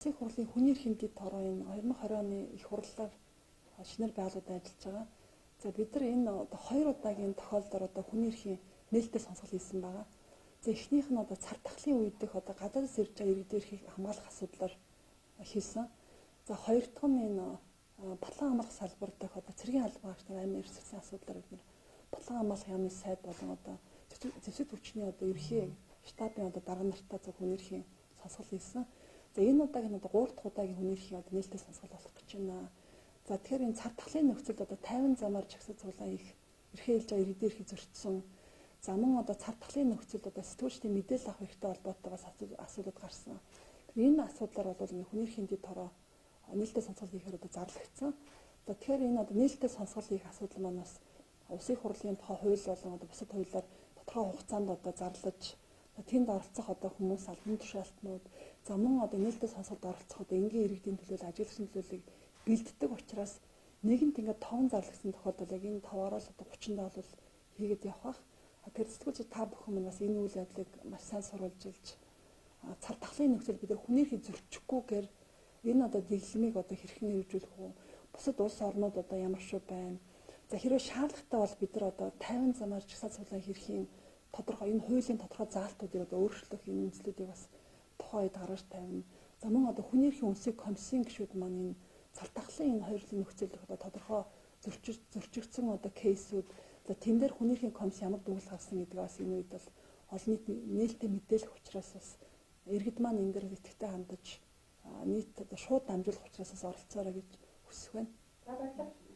Улсын хурлын хүний эрхийн дэд тороо энэ 2020 оны их хурлаар шинээр байгууллагад ажиллаж байгаа. За, бид нар энэ одоо хоёр удаагийн тохиолдолд одоо хүний эрхийн нээлттэй сонсгол хийсэн байгаа. За, эхнийх нь одоо цар тахлын үед их одоо гадаадас ирж байгаа иргэдийн эрхийг хамгаалах асуудлаар хийсэн. За, хоёр дахь нь энэ баталгаа хамгаалах салбар дахь одоо цэргийн албан хаагч нар амь эрсдэлсэн асуудлаар бид нар баталгаа хамгаалах яамны сайд болон одоо зэвсэг хүчний одоо ерхий штабын одоо дарга нартай зөв хүний эрхийн сонсгол хийсэн. За, энэ удаагийн одоо 3 дахь удаагийн хүний эрхийн одоо нээлттэй сонсгол болох гэж байна. За, тэгэхээр энэ цар тахлын нөхцөлд одоо 50 замаар жагсаж цуглаан их эрхээ хэлж байгаа иргэдийн эрхийг зөрчсөн. За, мөн одоо цар тахлын нөхцөлд одоо сэтгүүлчдийн мэдээлэл авах эрхтэй холбоотой бас асуудлууд гарсан. Тэгэхээр энэ асуудлаар бол ингээ хүний эрхийн дэд тороо нээлттэй сонсгол хийхээр одоо зарлагдсан. За, тэгэхээр энэ одоо нээлттэй сонсгол хийх асуудал маань бас улсын хурлын тухай хууль болон одоо бусад хуулиар тодорхой хугацаанд одоо зарлаж, тэнд оролцох одоо хүмүүс, албан тушаалтнууд, за мөн одоо нээлттэй сонсголд оролцох одоо энгийн иргэдийн төлөөлөл, ажиглагчдын төлөөллийг бэлддэг учраас нэгэнт ингээд тоон зарлагдсан тохиолдолд яг энэ товоороо л одоо 30-нд бол хийгээд явах бах. Тэр сэтгүүлч та бүхэн бас энэ үйл явдлыг маш сайн сурвалжилж, цар тахлын нөхцөл бид нар хүний эрхийг зөрчихгүйгээр энэ одоо дэглэмийг одоо хэрхэн хэрэгжүүлэх үү? Бусад улс орнууд одоо ямар шүү байна? За, хэрвээ шаардлагатай бол бид нар одоо 50 замаар жагсаал цуглаан хэрхийн тодорхой энэ хуулийн тодорхой заалтуудыг одоо өөрчлөх энэ үндслүүдийг бас тухайн үед гаргаж тавина. За, мөн одоо хүний эрхийн үнсийг комиссийн гишүүд маань энэ цар тахлын энэ хоёрлын нөхцөлд одоо тодорхой зөрчигдсөн одоо кейсүүд, за тэн дээр хүний эрхийн комисс ямар дүгнэлт гаргасан гэдгийг бас энэ үед бол олон нийт нээлттэй мэдээлэх учраас бас иргэд маань энэ дээр идэвхтэй хандаж, нийт одоо шууд дамжуулах учраас бас оролцоорой гэж хүсэх байна. За, баярлалаа.